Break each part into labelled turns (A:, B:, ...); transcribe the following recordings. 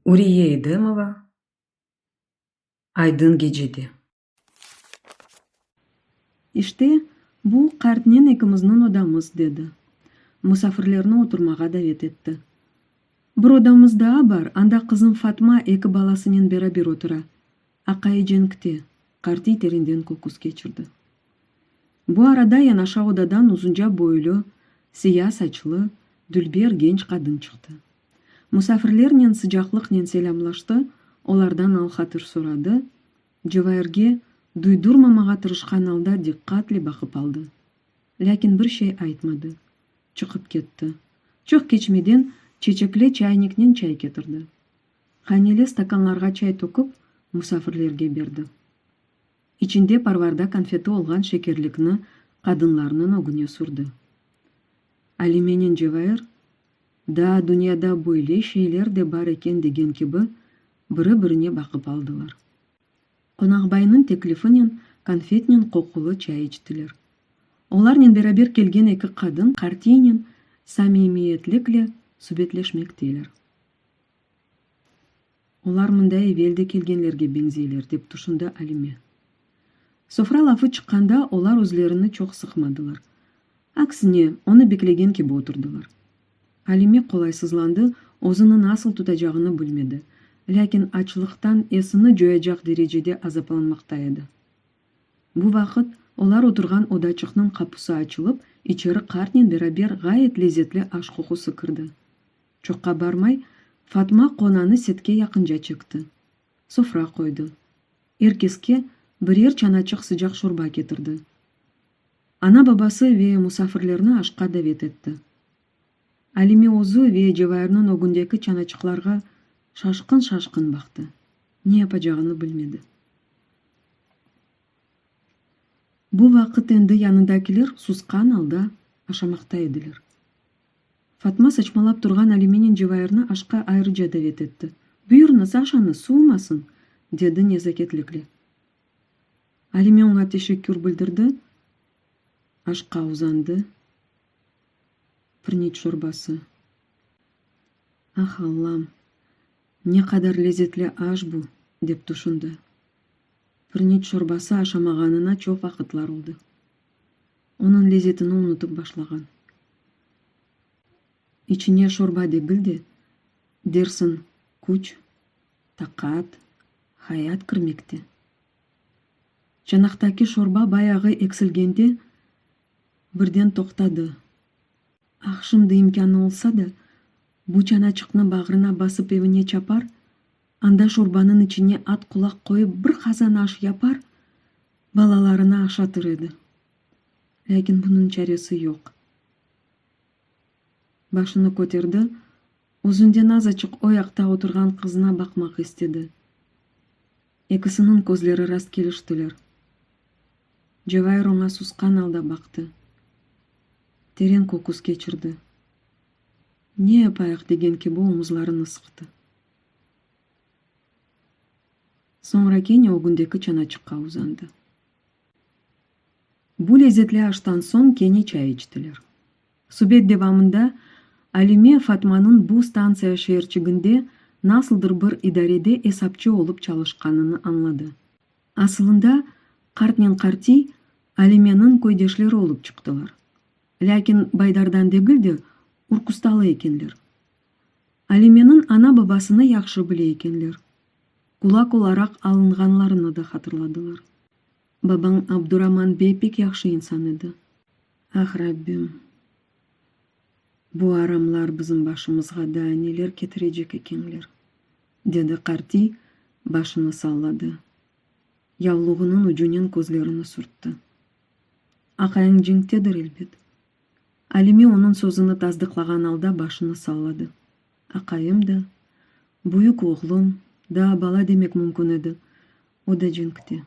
A: Uriye Edemova Aydın gecede.
B: İşte, bu qartnen ekimizniñ odamız, dedi. Musafirlerni oturmağa davet etti. Bir odamız daa bar, anda qızım Fatma eki balasınen beraber otura. Aqayı cenkte, qartiy terenden köküs keçirdi. Bu arada yanaşa odadan uzunca boylu, siya saçlı, dülber genç qadın çıqtı. Musafirlernen sıcaqlıqnen selâmlaştı, olardan al-hatır soradı, Cevairge duydurmamağa tırışqan alda diqqatle baqıp aldı. Lâkin bir şey aytmadı. Çıqıp ketti. Çoq keçmeden çeçekli çayniknen çay ketirdi. Haneli stakanlarğa çay töküp, musafirlerge berdi. İçinde parvarda konfeti olğan şekerlikni qadınlarnıñ ögüne sürdi. Alimenen Cevair, daa dünyada böyle şeyler de bar eken degen kibi, biri-birine baqıp aldılar. Qonaqbaynıñ teklifinen konfetnen qoqulı çay içtiler. Olarnen beraber kelgen eki qadın qartiynen samimiyetlikle subetleşmekteler. Olar mında evel de kelgenlerge beñzeyler, dep tüşündi Alime. Sofra lafı çıqqanda olar özlerini çoq sıqmadılar. Aksine, onı beklegen kibi oturdılar. Alime qolaysızlandı, özüni nasıl tutacağını bilmedi, lâkin açlıqtan esini coyacaq derecede azaplanmaqta edi. Bu vaqıt olar oturğan odaçıqnıñ qapusı açılıp, içeri qartnen beraber ğayet lezetli aş qoqusı kirdi. Çoqqa barmay, Fatma qonanı setke yaqınca çekti. Sofra qoydı. Er keske birer çanaçıq sıcaq şorba ketirdi. Ana-babası ve musafirlerni aşqa davet etti. Alime özü ve Cevairniñ ögündeki çanaçıqlarğa şaşqın-şaşqın baqtı. Ne yapacağını bilmedi. Bu vaqıt endi yanındakiler susqan alda aşamaqta ediler. Fatma saçmalap turğan Alimenen Cevairni aşqa ayrıca davet etti. Buyurıñız, aşañız, suvumasın, dedi nezaketlikle. Alime oña teşekkür bildirdi, aşqa uzandı. Pirniç şorbası. Ah, Allam, ne qadar lezetli aş bu, dep tüşündi. Pirniç şorbası aşamağanına çoq vaqıtlar oldı. Onıñ lezetini unutıp başlağan. İçine şorba degil de, dersiñ, küç, taqat, hayat kirmekte. Çanaqtaki şorba bayağı eksilgende, birden toqtadı. Ah, şimdi imkânı olsa da, bu çanaçıqnı bağrına basıp evine çapar, anda şorbanıñ içine at qulaq qoyıp bir qazan aş yapar, balalarına aşatır edi. Lâkin bunıñ çaresi yoq. Başını köterdi, özünden azaçıq o yaqta oturğan qızına baqmaq istedi. Ekisiniñ közleri rastkeliştiler. Cevair oña susqan alda baqtı. Teren köküs keçirdi. Ne yapayıq degen kibi omuzlarını sıqtı. Soñra kene ögündeki çanaçıqqa uzandı. Bu lezetli aştan soñ kene çay içtiler. Subet devamında Alime Fatmanıñ bu stantsiya şeerçiginde nasıldır bir idarede esapçı olıp çalışqanını añladı. Asılında, qartnen qartiy Alimeniñ köydeşleri olıp çıqtılar. Lâkin Baydardan degil de, Urkustalı ekenler. Alimeniñ ana-babasını yahşı bile ekenler. Kulak olaraq alınğanlarını da hatırladılar. Babañ Abduraman bey pek yahşı insan edi. Ah, Rabbim, bu aramlar bizim başımızğa daa neler ketirecek ekenler, dedi qartiy, başını salladı, yavluğınıñ ucunen közlerini sürtti. Aqayıñ cenktedir, elbet. Alime onıñ sözüni tasdıqlağan alda başını salladı. Aqayım da, büyük oğlum, daa bala demek mümkün edi, o da cenkte.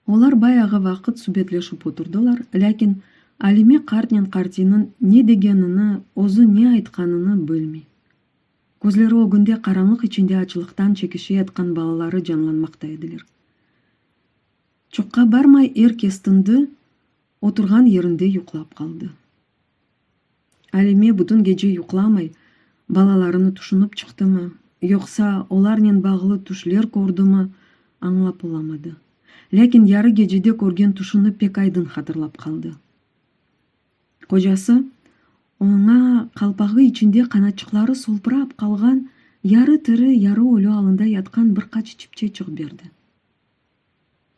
B: Olar bayağı vaqıt subetleşip oturdılar, lâkin Alime qartnen qartiyniñ ne degenini, özü ne aytqanını bilmey. Közleri ögünde qaranlıq içinde açlıqtan çekişeyatqan balaları canlanmaqta ediler. Çoqqa barmay er kes tındı, oturğan yerinde yuqlap qaldı. Alime bütün gece yuqlamay, Balalarını tüşünip çıqtımı, yoqsa olarnen bağlı tüşler kördimi, añlap olamadı. Lâkin yarı gecede körgen tüşüni pek aydın hatırlap qaldı. Qocası oña qalpağı içinde qanatçıqları solpırap qalğan, yarı tiri, yarı ölü alında yatqan bir qaç çipçeçiq berdi.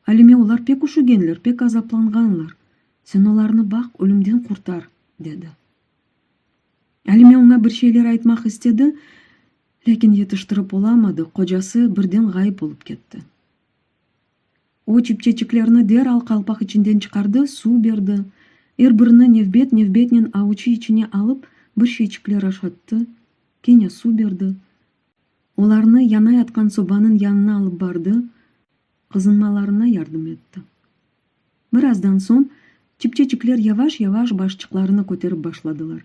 B: Alime, olar pek üşügenler, pek azaplanğanlar. Sen olarnı baq, ölümden qurtar, dedi. Alime oña bir şeyler aytmaq istedi, lâkin yetiştirip olamadı, qocası birden ğayıp olıp ketti. O, çipçeçiklerni deral qalpaq içinden çıqardı, suv berdi, er birini nevbet-nevbetnen avuçı içine alıp, bir şeyçikler aşattı, kene suv berdi, olarnı yanayatqan sobanıñ yanına alıp bardı, qızınmalarına yardım etti. Birazdan soñ çipçeçikler yavaş-yavaş başçıqlarını köterip başladılar.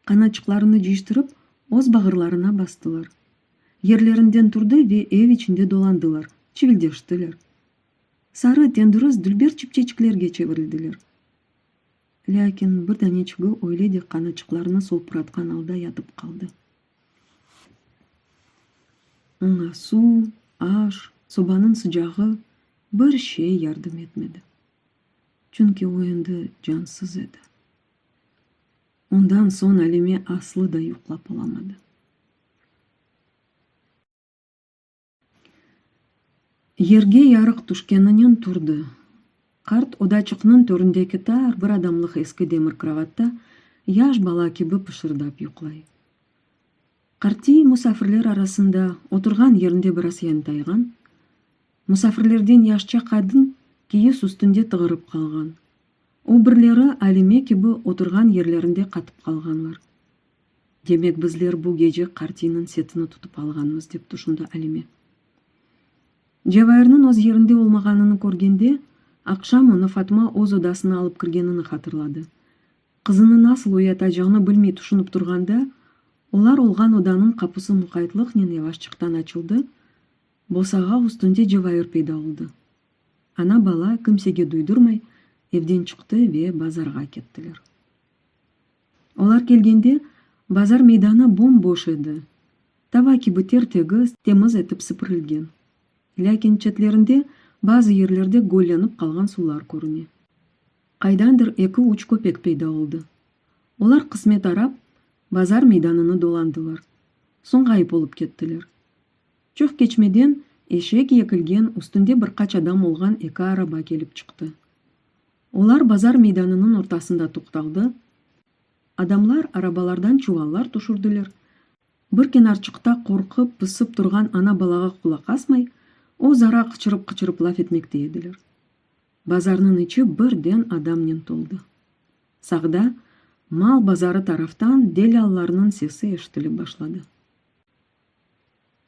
B: Qanatçıqlarını cıyıştırıp, öz bağırlarına bastılar. Yerlerinden turdı ve ev içinde dolandılar, çivildeştiler. Sarı, tendürist, dülber çipçeçiklerge çevirildiler. Lâkin bir daneçigi öyle de qanatçıqlarını solpıratqan alda yatıp qaldı. Oña suv, aş, sobanıñ sıcağı, bir şey yardım etmedi. Çünki o endi cansız edi. Ondan soñ Alime aslı da yuqlap olamadı. Yerge yarıq tüşkeninen turdı. Qart odaçıqnıñ töründeki tar bir adamlıq eski demir krovatta yaş bala kibi pışırdap yuqlay. Qartiy musafirler arasında oturğan yerinde biraz yantayğan, musafirlerden yaşça qadın kiyiz üstünde tığırıp qalğan, o birleri Alime kibi oturğan yerlerinde qatıp qalğanlar. Demek, bizler bu gece qartiyniñ setini tutıp alğanmız, dep tüşündi Alime. Cevairniñ öz yerinde olmağanını körgende, aqşam onı Fatma öz odasına alıp kirgenini hatırladı. Qızını nasıl uyatacağını bilmey tüşünip turğanda, olar olğan odanıñ qapusı muqaytlıqnen yavaşçıqtan açıldı, bosağa üstünde Cevair peyda oldı. Ana-bala, kimsege duydurmay, evden çıqtı ve bazarğa kettiler. Olar kelgende, bazar meydanı bom-boş edi, tava kibi ter-tegiz, temiz etip sipirilgen. Lâkin çetlerinde bazı yerlerde göllenip qalğan suvlar körüne. Qaydandır eki-üç köpek peyda oldı. Olar qısmet arap, bazar meydanını dolandılar. Soñ ğayıp olıp kettiler. Çoq keçmeden, eşek yekilgen, üstünde bir qaç adam olğan eki araba kelip çıqtı. Olar bazar meydanınıñ ortasında toqtaldı, adamlar arabalardan çuvallar tüşürdiler, bir kenarçıqta qorqıp, pısıp turğan ana-balağa qulaq asmay, öz ara qıçırıp-qıçırıp laf etmekte ediler. Bazarnıñ içi birden adamnen toldı. Sağda, mal bazarı taraftan delâllarnıñ sesi eşitilip başladı.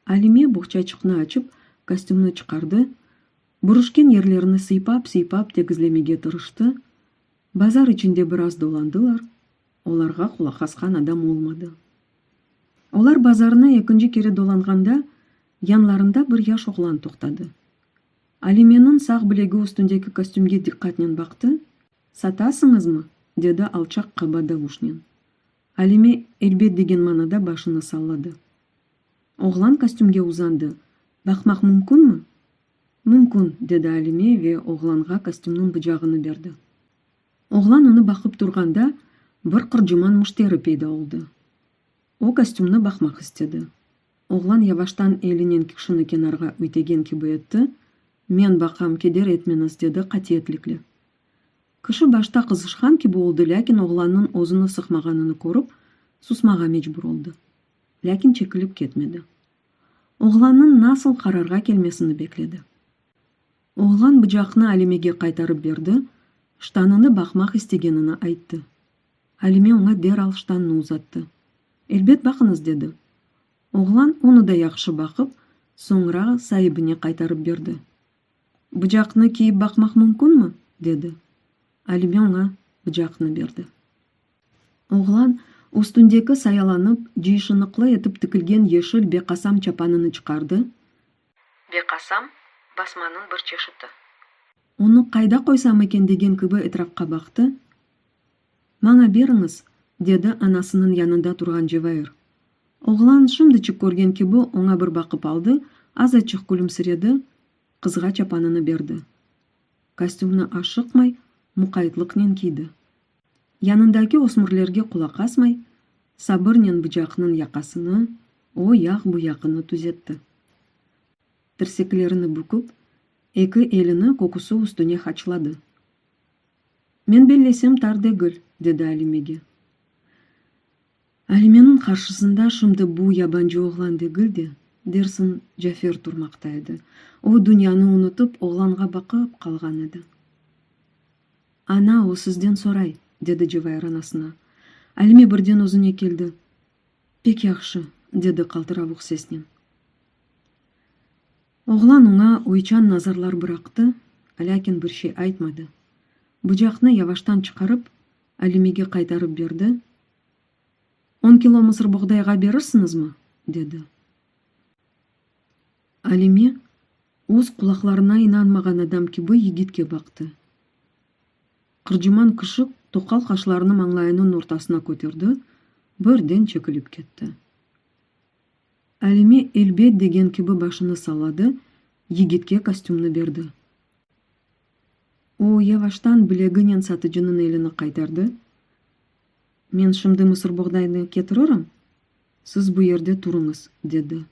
B: Alime boğçaçıqnı açıp, kostümni çıqardı, bürüşken yerlerini sıypap-sıypap tegizlemege tırıştı, bazar içinde biraz dolandılar, olarğa qulaq asqan adam olmadı. Olar bazarnı ekinci kere dolanğanda, yanlarında bir yaş oğlan toqtadı. Alimeniñ sağ bilegi üstündeki kostümge diqqatnen baqtı, Satasıñızmı? dedi alçaq qaba davuşnen. Alime elbet degen manada başını salladı. Oğlan kostümge uzandı. Baqmaq mümkünmi? Mümkün, dedi Alime ve oğlanğa kostümniñ bıcağını berdi. Oğlan onı baqıp turğanda, bir qırcıman müşteri peyda oldı. O kostümni baqmaq istedi. Oğlan yavaştan elinen kişini kenarğa üytegen kibi etti, Men baqam, keder etmeñiz, dedi qatiyetlikle. Kişi başta qızışqan kibi oldı, lâkin oğlannıñ özüni sıqmağanını körip, susmağa mecbur oldı. Lâkin çekilip ketmedi. Oğlannıñ nasıl qararğa kelmesini bekledi. Oğlan bıcaqnı Alimege qaytarıp berdi, ştanını baqmaq istegenini ayttı. Alime oña deral ştannı uzattı. Elbet baqıñız, dedi. Oğlan onı da yahşı baqıp, soñra saibine qaytarıp berdi. Bıcaqnı kiyip baqmaq mümkünmi? dedi. Alime oña bıcaqnı berdi. Oğlan, üstündeki sayalanıp, cıyşınıqlı etip tikilgen yeşil beqasam çapanını çıqardı. Beqasam, basmanıñ bir çeşiti. Onı qayda qoysam eken degen kibi etrafqa baqtı. Maña beriñiz, dedi anasınıñ yanında turğan Cevair. Oğlan, şimdiçik körgen kibi, oña bir baqıp aldı, azaçıq külümsiredi, qızğa çapanını berdi. Kostümni aşıqmay, muqaytlıqnen kiydi. Yanındaki ösmürlerge qulaq asmay, sabırnen bıcaqnıñ yaqasını o yaq-bu yaqını tüzetti. Tirseklerini büküp, eki elini köküsi üstüne haçladı. Men bellesem tar degil, dedi Alimege. Alimeniñ qarşısında şimdi bu yabancı oğlan degil de, dersiñ Cafer turmaqta edi. O, dünyanı unutıp, oğlanğa baqıp qalğan edi. Ana, o sizden soray, dedi Cevair anasına. Alime birden özüne keldi. Pek yahşı, dedi qaltıravuq sesnen. Oğlan oña oyçan nazarlar bıraqtı, lâkin bir şey aytmadı. Bıcaqnı yavaştan çıqarıp, Alimege qaytarıp berdi. On kilo mısırboğdayğa berirsiñizmi? dedi. Alime, öz qulaqlarına inanmağan adam kibi yigitke baqtı. Qırcıman kişi toqal qaşlarını mañlayınıñ ortasına köterdi, birden çekilip ketti. Alime elbet degen kibi başını salladı, yigitke kostümni berdi. O, yavaştan bileginen satıcınıñ elini qaytardı, Men şimdi mısırboğdaynı ketiririm, siz bu yerde turuñız, dedi.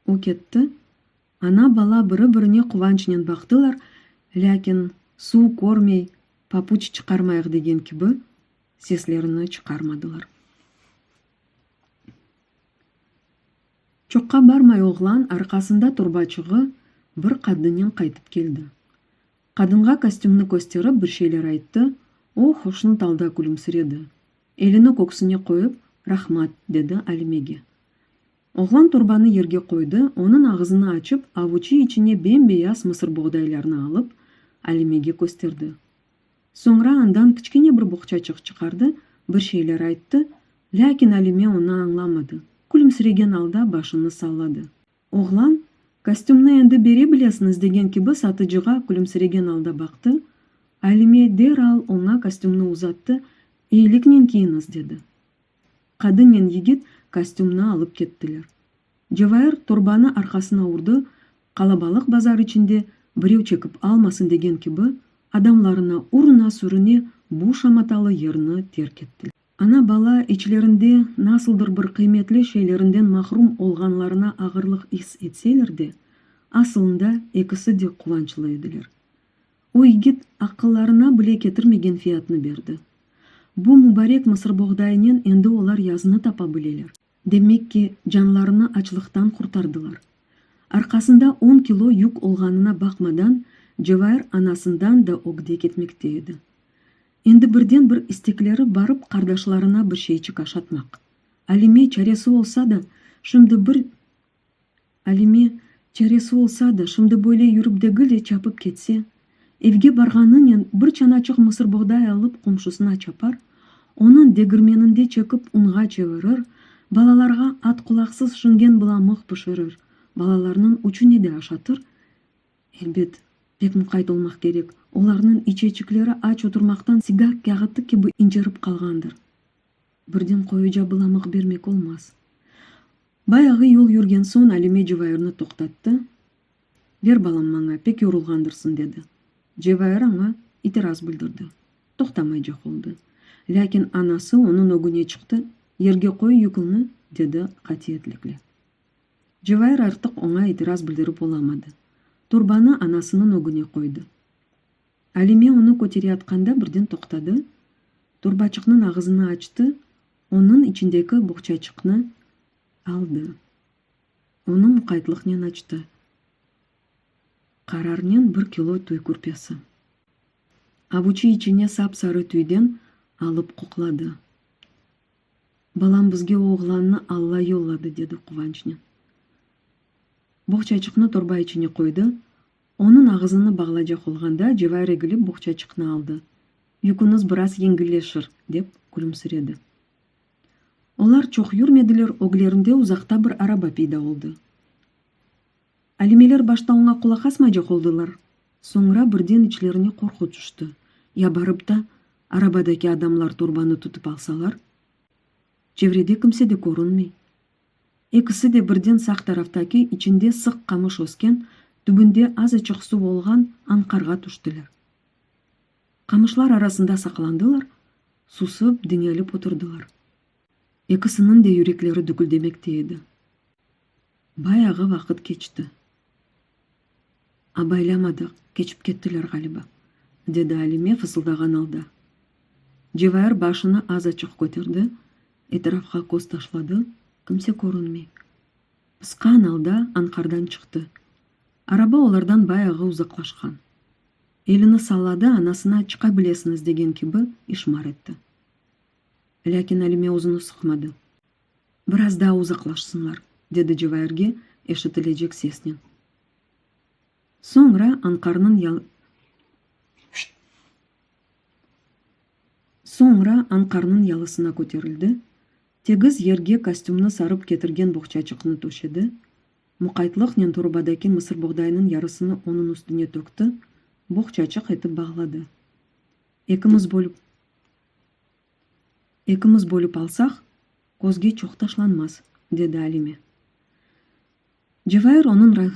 B: O ketti, ana-bala biri-birine quvançnen baqtılar, lâkin suv körmey, papuç çıqarmayıq degen kibi, seslerini çıqarmadılar. Çoqqa barmay oğlan arqasında torbaçığı bir qadınnen qaytıp keldi. Qadınğa kostümni kösterip bir şeyler ayttı, o hoşnut alda külümsiredi. Elini köksüne qoyıp, Rahmat, dedi Alimege. Oğlan torbanı yerge qoydı, onıñ ağızını açıp, avuçı içine bem-beyaz mısırboğdaylarnı alıp, Alimege kösterdi. Soñra andan kiçkene bir boğçaçıq çıqardı, bir şeyler ayttı, lâkin Alime onı añlamadı, külümsiregen alda başını salladı. Oğlan, kostümni endi bere bilesiñiz degen kibi satıcığa külümsiregen alda baqtı, Alime deral oña kostümni uzattı, eyiliknen kiyiñiz, dedi. Qadınnen yigit kostümni alıp kettiler. Cevair torbanı arqasına urdı, qalabalıq bazar içinde birev çekip almasın degen kibi, adamlarına uruna-sürüne bu şamatalı yerni terk ettiler. Ana-bala içlerinde nasıldır bir qıymetli şeylerinden mahrum olğanlarına ağırlıq is etseler de, asılında ekisi de quvançlı ediler. O yigit aqıllarına bile ketirmegen fiyatnı berdi. Bu mubarek mısırboğdaynen endi olar yaznı tapa bileler. Demek ki, canlarını açlıqtan qurtardılar. Arqasında on kilo yük olğanına baqmadan, Cevair anasından da ögde ketmekte edi. Endi birden-bir istekleri barıp qardaşlarına bir şeyçik aşatmaq. Alime, çaresi olsa da, şimdi bir Alime, çaresi olsa da, şimdi böyle yürip degil de çapıp ketse, evge barğanınen bir çanaçıq mısırboğday alıp qomşusına çapar, onıñ degirmeninde çekip unğa çevirir, balalarğa atqulaqsız şingen bılamıq pişirir, balalarnıñ üçüne de aşatır, elbet, pek muqayt olmaq kerek, olarnıñ içeçikleri aç oturmaqtan sigar kâğıtı kibi incerip qalğandır. Birden qoyuca bılamıq bermek olmaz. Bayağı yol yürgen soñ Alime Cevairni toqtattı, Ber balam maña, pek yorulğandırsıñ, dedi. Cevair aña itiraz bildirdi, toqtamaycaq oldı. Lâkin anası onıñ ögüne çıqtı, Yerge qoy yüküñni, dedi qatiyetlikle. Cevair artıq oña itiraz bildirip olamadı. Torbanı anasınıñ ögüne qoydı. Alime onı kötereyatqanda birden toqtadı, torbaçıqnıñ ağızını açtı, onıñ içindeki boğçaçıqnı aldı. Onı muqaytlıqnen açtı. Qararnen bir kilo tüy kürpesi. Avuçı içine sap-sarı tüyden alıp qoqladı. Balam, bizge o oğlannı Alla yolladı, dedi quvançnen. Boğçaçıqnı torba içine qoydı. Onıñ ağızını bağlacaq olğanda, Cevair egilip boğçaçıqnı aldı. Yüküñiz biraz yengilleşir, dep külümsiredi. Olar çoq yürmediler, öglerinde uzaqta bir araba peyda oldı. Alimeler başta oña qulaq asmaycaq oldılar, soñra birden içlerine qorqu tüşti, ya barıp da, arabadaki adamlar torbanı tutıp alsalar? Çevrede kimse de körünmey. Ekisi de birden sağ taraftaki, içinde sıq qamış ösken, tübünde azaçıq suv olğan anqarğa tüştiler. Qamışlar arasında saqlandılar, susıp, diñelip oturdılar. Ekisiniñ de yürekleri düküldemekte edi. Bayağı vaqıt keçti. Abaylamadıq, keçip kettiler ğaliba, dedi Alime fısıldağan alda. Cevair başını azaçıq köterdi, etrafqa köz taşladı, kimse körünmey. Pısqan alda anqardan çıqtı. Araba olardan bayağı uzaqlaşqan. Elini salladı, anasına çıqa bilesiñiz degen kibi işmar etti. Lâkin Alime özüni sıqmadı. Biraz daa uzaqlaşsınlar, dedi Cevairge eşitilecek sesnen. Soñra anqarnıñ Soñra anqarnıñ yalısına köterildi, tegiz yerge kostümni sarıp ketirgen boğçaçıqnı töşedi, muqaytlıqnen torbadaki mısırboğdaynıñ yarısını onıñ üstüne tökti, boğçaçıq etip bağladı. Ekimiz bölüp. Ekimiz bölüp alsaq, közge çoq taşlanmaz, dedi Alime. Cevair onıñ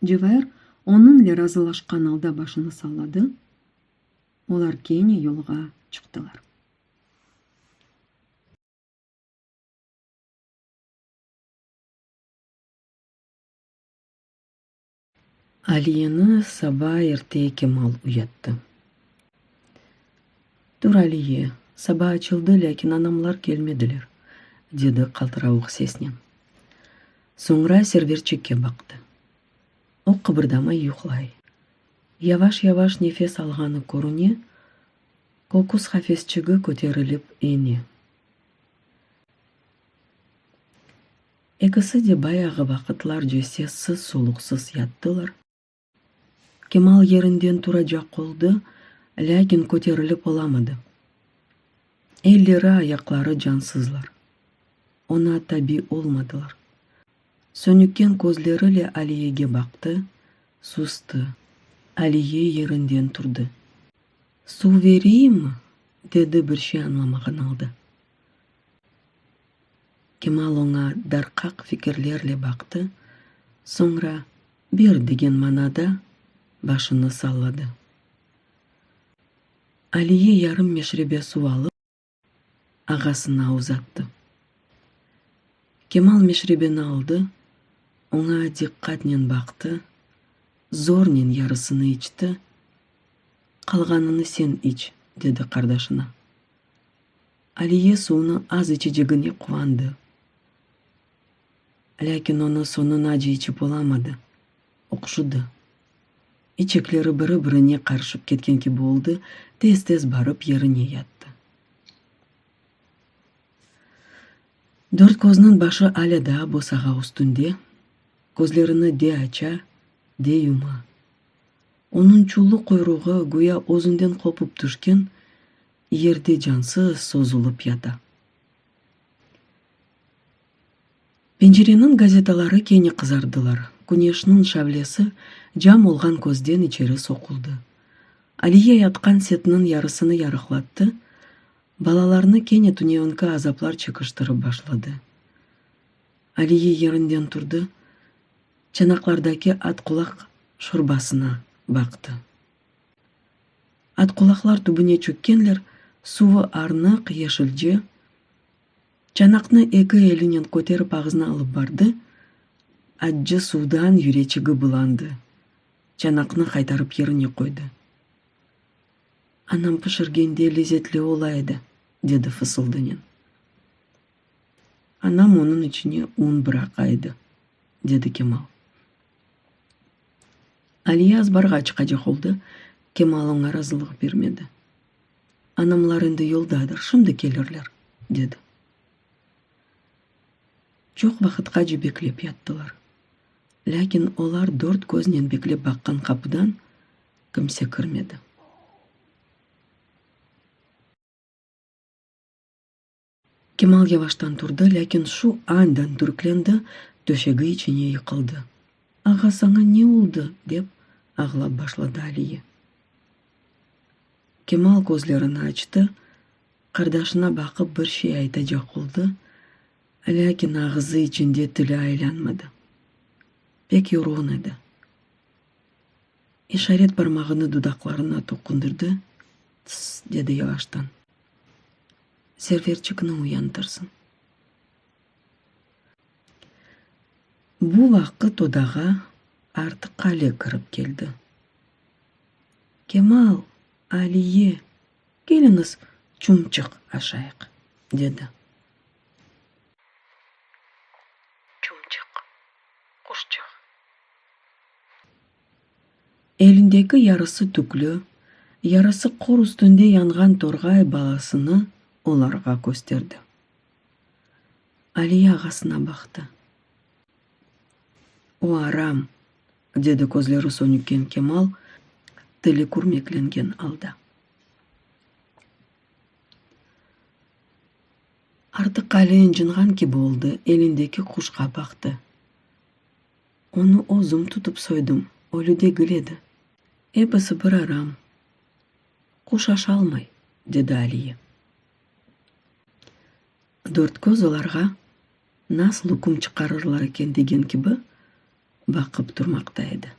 B: Cevair onıñle razılaşqan alda başını salladı, olar kene yolğa çıqtılar. Aliyeni saba erte Kemal uyattı. Tur, Aliye, saba açıldı, lâkin anamlar kelmediler, dedi qaltıravuq sesnen. Soñra Serverçikke baqtı. O qıbırdamay yuqlay. Yavaş-yavaş nefes alğanı körüne, köküs qafesçigi köterilip ene. Ekisi de bayağı vaqıtlarca sessiz-soluqsız yattılar. Kemal yerinden turacaq oldı, lâkin köterilip olamadı. Elleri, ayaqları cansızlar. Oña tabi olmadılar. Sönükken közlerile Aliyege baqtı, sustı. Aliye yerinden turdı. Suv bereyimmi? dedi bir şey añlamağan alda. Kemal oña darqaq fikirlerle baqtı, soñra ber degen manada başını salladı. Aliye yarım meşrebe suv alıp, ağasına uzattı. Kemal meşrebeni aldı, oña diqqatnen baqtı, zornen yarısını içti, Qalğanını sen iç, dedi qardaşına. Aliye suvnı az içecegine quvandı. Lâkin onı soñunace içip olamadı, oqşudı. İçekleri biri-birine qarışıp ketken kibi oldı, tez-tez barıp yerine yattı. Dörtközniñ başı alâ daa bosağa üstünde, közlerini de aça, de yuma. Onıñ çullu quyruğı, güya özünden qopıp tüşken, yerde cansız sozulıp yata. Pencereniñ gazetaları kene qızardılar, küneşniñ şavlesi cam olğan közden içeri soquldı. Aliye yatqan setniñ yarısını yarıqlattı, balalarnı kene tünevinki azaplar çekiştirip başladı. Aliye yerinden turdı, çanaqlardaki atqulaq şorbasına baqtı. Atqulaqlar tübüne çökkenler, suvı arnıq, yeşilce. Çanaqnı eki elinen köterip ağzına alıp bardı, accı suvdan yüreçigi bulandı. Çanaqnı qaytarıp yerine qoydı. Anam pişirgende lezetli ola edi, dedi fısıldınen. Anam onıñ içine un bıraqa edi, dedi Kemal. Aliye azbarğa çıqacaq oldı, Kemal oña razılıq bermedi. Anamlar endi yoldadır, şimdi kelirler, dedi. Çoq vaqıtqace beklep yattılar. Lâkin olar dört köznen beklep baqqan qapıdan kimse kirmedi. Kemal yavaştan turdı, lâkin şu andan türklendi, töşegi içine yıqıldı. Ağa, saña ne oldı? dep, ağlap başladı Aliye. Kemal közlerini açtı. Qardaşına baqıp bir şey aytacaq oldı, lâkin ağızı içinde tili aylanmadı. Pek yorğun edi. İşaret parmağını dudaqlarına toqundırdı, Tıs, dedi yavaştan. Serverçikni uyantırsın. Bu vaqıt odağa Artıqali kirip keldi. Kemal, Aliye, keliñiz çumçıq aşayıq, dedi. Çumçıq, quşçıq. Elindeki yarısı tüklü, yarısı qor üstünde yanğan torğay balasını olarğa kösterdi. Aliye ağasına baqtı. O aram, dedi közleri sönükken Kemal, tili kürmeklengen alda. Artıq Ali ıncınğan kibi oldı, elindeki quşqa baqtı. Onı özüm tutıp soydım, ölü degil edi. Episi bir aram. Quş aşalmay, dedi Aliye. Dörtköz olarğa nasıl üküm çıqarırlar eken degen kibi, baqıp turmaqta edi.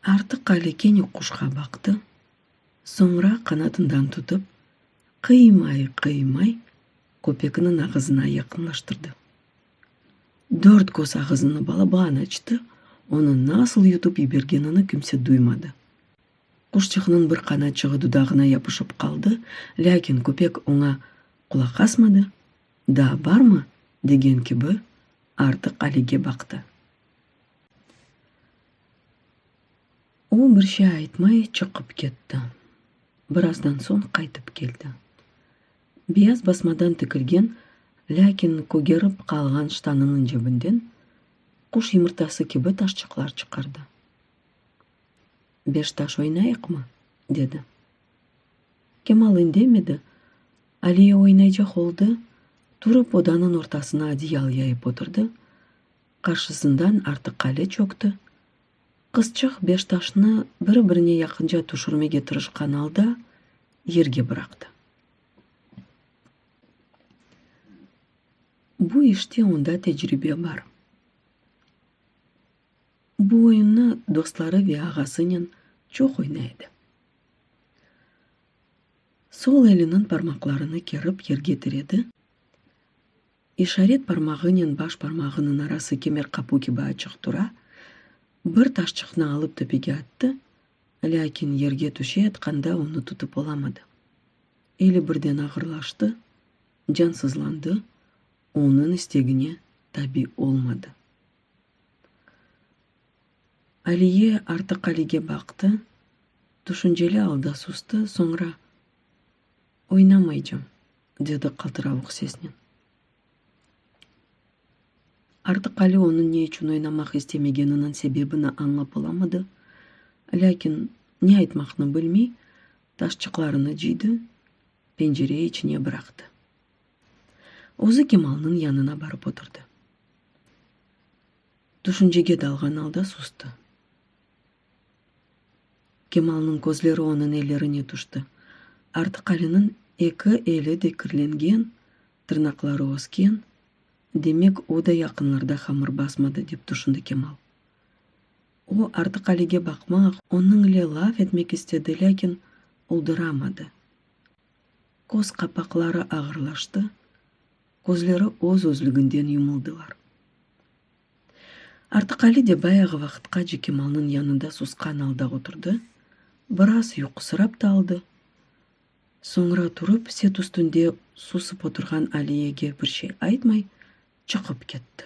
B: Artıq Ali kene quşqa baqtı, soñra qanatından tutıp, qıymay-qıymay köpekniñ ağızına yaqınlaştırdı. Dörtköz ağızını balaban açtı, onı nasıl yutıp yibergenini kimse duymadı. Quşçıqnıñ bir qanatçığı dudağına yapışıp qaldı, lâkin köpek oña qulaq asmadı, daa barmı, degen kibi, artıq Alige baqtı. O bir şey aytmay çıqıp ketti. Birazdan soñ qaytıp keldi. Beyaz basmadan tikilgen, lâkin kögerip qalğan ştanınıñ cebinden quş yımırtası kibi taşçıqlar çıqardı. Beş taş oynayıqmı? dedi. Kemal indemedi, Aliye oynaycaq oldı, turıp odanıñ ortasına adiyal yayıp oturdı, qarşısından Artıqali çökti, qızçıq beş taşnı biri-birine yaqınca tüşürmege tırışqan alda yerge bıraqtı. Bu işte onda tecribe bar. Bu oyunnı dostları ve ağasınen çoq oynay edi. Sol eliniñ parmaqlarını kerip yerge tiredi, işaret parmağınen baş parmağınıñ arası kemer qapu kibi açıq tura, bir taşçıqnı alıp töpege attı, lâkin yerge tüşeyatqanda onı tutıp olamadı. Eli birden ağırlaştı, cansızlandı, onıñ istegine tabi olmadı. Aliye Artıqalige baqtı, tüşünceli alda sustı, soñra, Oynamaycam, dedi qaltıravuq sesnen. Artıqali onıñ ne içün oynamaq istemegeniniñ sebebini añlap olamadı, lâkin ne aytmaqnı bilmey, taşçıqlarını cıydı, pencere içine bıraqtı. Özü Kemalnıñ yanına barıp oturdı. Tüşüncege dalğan alda sustı. Kemalnıñ közleri onıñ ellerine tüşti. Artıqaliniñ eki eli de kirlengen, tırnaqları ösken, demek o da yaqınlarda hamır basmadı, dep tüşündi Kemal. O, Artıqalige baqmaq, onıñle laf etmek istedi, lâkin olduramadı. Köz qapaqları ağırlaştı, közleri öz-özlüginden yumuldılar. Artıqali de bayağı vaqıtqace Kemalnıñ yanında susqan alda oturdı, biraz yuqusırap da aldı. Soñra turıp, set üstünde susıp oturğan Aliyege bir şey aytmay, çıqıp ketti.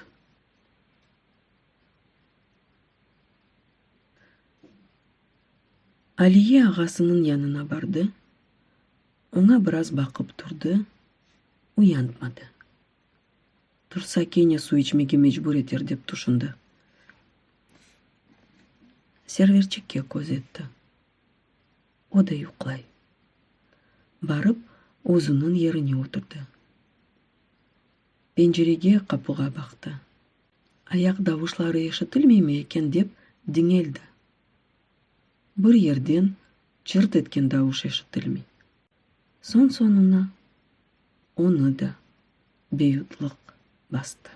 B: Aliye ağasınıñ yanına bardı, oña biraz baqıp turdı, uyantmadı. Tursa kene suv içmege mecbur eter dep tüşündi. Serverçikke köz etti. O da yuqlay. Barıp, özüniñ yerine oturdı. Pencerege, qapuğa baqtı. Ayaq davuşları eşitilmeymi eken dep diñeldi. Bir yerden çırt etken davuş eşitilmey. Soñ-soñuna onı da beyutlıq bastı.